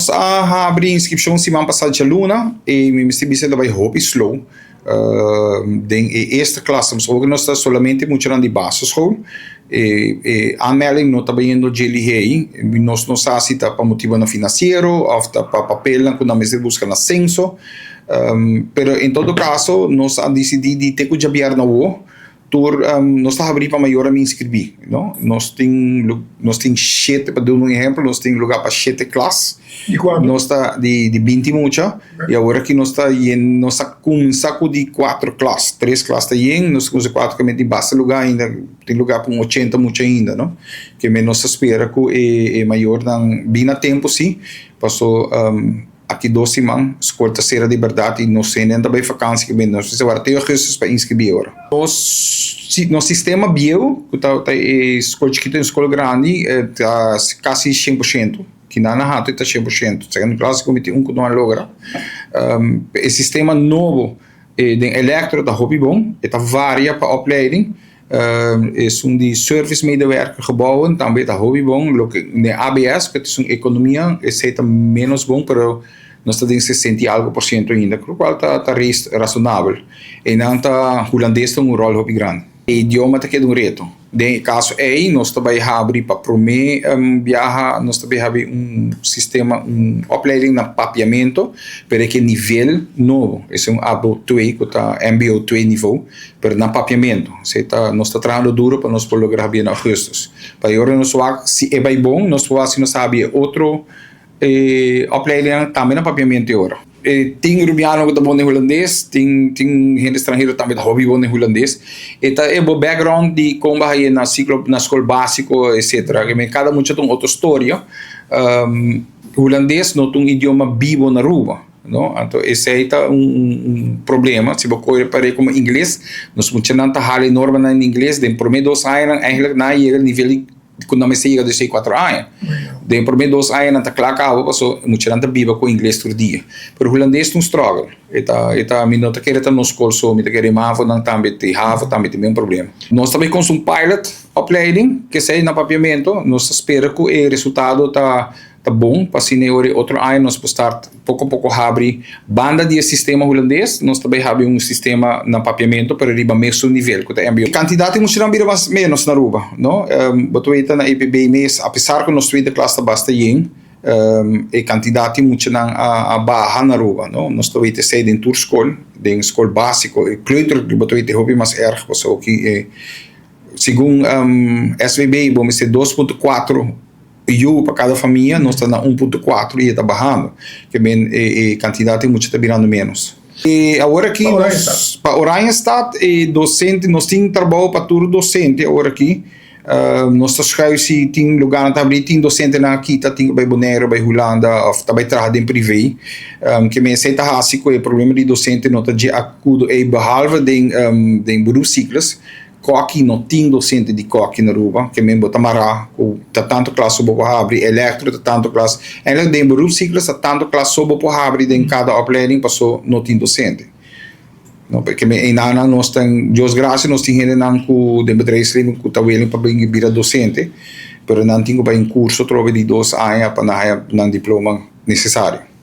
Nos a habri inskripshon siman pasá djaluna i mi mester bisa ta bai hopi slow den e eerste klas. Pasobra nos ta solamente muchanan di basisschool. E aanmelding no ta bayendo dje lihé ei. Nos no sa si ta pa motibonan finansiero òf ta pa papelnan ku nan mester buska na senso. Pero en todo kaso nos a disidí di te ku djabièrnè awo Tur nos ta habrí pa mayornan bin inskribí, no? Nos tin nos tin shete, pa duna un ehempel, nos tin lugá pa shete klas. Di kuantu? Nos ta di di binti mucha i awor aki nos ta yen nos a kuminsá ku di kuater klas, tres klas ta yen, nos ta kuminsá kuater ke men tin basta lugá ainda, tin lugá pa un ochenta mucha ainda, no? Ke men nos ta spera ku e e mayornan bin na tempu sí, paso. Aki dos siman skol ta sera di bèrdat i nos hendenan ta bai fakansi ku bini. Nos mester wara te augustus pa inskribí ora. Nos nos sistema bieu ku ta ta e skol chikitu i skol grandi ta kasi 100%. Kinan na hato ta 100%. Segundo klas ku mi tin un ku no a logra. E sistema nobo den elektro ta hopi bon. E ta varia pa opleiding. Esun di service medewerker gebouwen tambe ta hopi bon. Loke den ABS ku ta esun ekonomia esei ta menos bon pero nos ta den sesenta i algu por siento ainda lo kual ta ta rasonabel. Einan ta hulandes ta un ròl hopi grandi. E idioma ta keda un reto. Den e kaso ei nos ta bai habri pa promé biaha nos ta bai habri un sistema un opleiding na papiamento pero e ke nivel nobo esei un abo twee ku ta mbo twee nivo. Pero na papiamentu. Esei ta, nos ta trahando duro pa nos por logra habia na augustus. Pa e ora nos wak si e bai bon, nos por wak si nos ta habia e otro e opleidingnan tambe na papiamentu e ora. E tin rubiano ku ta bon den hulandes, tin tin hende stranhero tambe ta hopi bon den hulandes. E ta e bo background di kon bo a haye na siklo na skol básiko etcetera. Kada mucha ta un otro storia. Hulandes no ta un idioma bibo na Aruba. No, anto esei ta un un problema. Si bo kohe par'e komo ingles, nos muchanan ta hala e normanan in ingles den prome dos añanan eigenlijk nan a yega nivel di ku nan mester yega desei kuater aña. Den prome dos aña nan ta kla kaba paso e muchanan ta biba ku ingles tur dia. Pero hulandes ta un struggle. E ta e ta mi no ta kere ta nos skol so, mi ta kere mavonan tambe te havo tambe tin un problema. Nos ta bai konsu un pilot opleiding, kesei na papiamento, nos ta spera ku e resultado ta Ta bon pa asina e ora e otro aña nos por start poko poko habri banda di e sistema hulandes, nos ta bay habri un sistema na papiamento pero riba mesun nivel ku ta mbo. E kantidat di muchanan bira mas menos na Aruba, no? Bo ta weta na EPB mes apesar ku nos tweede klas ta basta yen, e kantidat di muchanan a baha na Aruba, no? Nos ta weta esei den tur skol, den skol básiko, e kleuter bo ta weta e hopi mas erg pasobra ki e segun SVB bo mester 2.4 Yu pa kada famia nos ta na 1.4 i e ta bahando. Ke men e kantidat di mucha ta birando ménos. E awor aki nos pa Oranjestad e dosente nos tin trabou pa tur dosente awor aki. Nos ta schuif si tin lugarnan ta habrí tin dosentenan a kita tin ku bai Boneiru bai Hulanda òf ta bai traha den privé. Ke men esei ta hasi ku e problema di dosente no ta dje akudo ei behalve den den beroepscyclus. Koki no tin docente di koki na Aruba, ke men bo ta mará ku ta tanto klas so bo por habri, elektro ta tanto klas. Eigenlijk den beroepscyclus ta tanto klas so bo por habri den kada opleiding paso no tin docente. No, ke men einanan nos ten, Dios gracia nos tin hendenan ku den bedrijfsleven ku ta willing pa bin bira docente, pero nan tin ku bai un curso atrobe di 2 aña pa nan haya nan diploma necesario.